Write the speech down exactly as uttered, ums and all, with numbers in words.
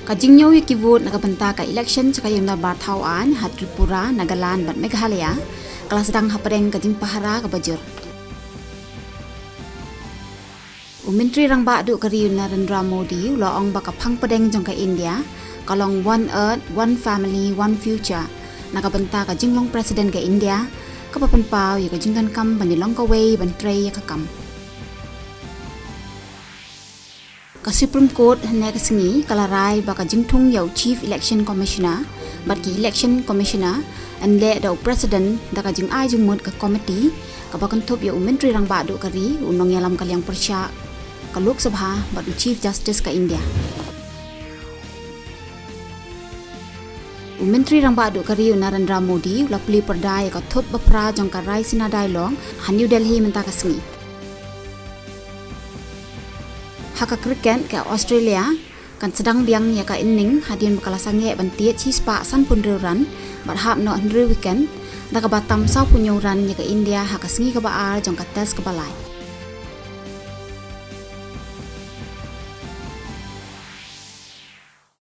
Ka jingñiew ïa ki vote na ka bynta ka election sha ka Ïing Dorbar Thaw Aiñ ha Tripura, Nagaland bad Meghalaya ka la sdang hapdeng ka jingpahara kaba jur. U Myntri Rangbah Duh ka ri u Narendra Modi u la ong ba ka phang pdeng jong ka India ka long One Earth, One Family, One Future na ka bynta ka jinglong President ka India, kaba pynpaw ïa ka jingdonkam ban ïalong kawei ban trei ïa ka kam. Ka Supreme Court hynne ka sngi ka la rai ba ka jingthung ïa u Chief Election Commissioner bad ki Election Commissioner yn leh da u President da ka jingai jingmut ka committee kaba kynthup ïa u Myntri Rangbah Duh ka ri, u nongïalam ka liang pyrshah ka Lok Sabha bad u Chief Justice ka India. U Myntri Rangbah Duh ka ri u Narendra Modi u la plie pyrda ïa ka thup ba phra jong ka Raisina Dialogue ha New Delhi mynta ka sngi. Ha ka cricket, ka Australia kan sdang biang ïa ka inning hadien ba ka la sangeh ban tied shispah sanphew hynriew run bad hap noh hynriew wicket, da kaba tam sawphew hynñiew run ïa ka India ha ka sngi kaba ar jong ka Test kaba lai.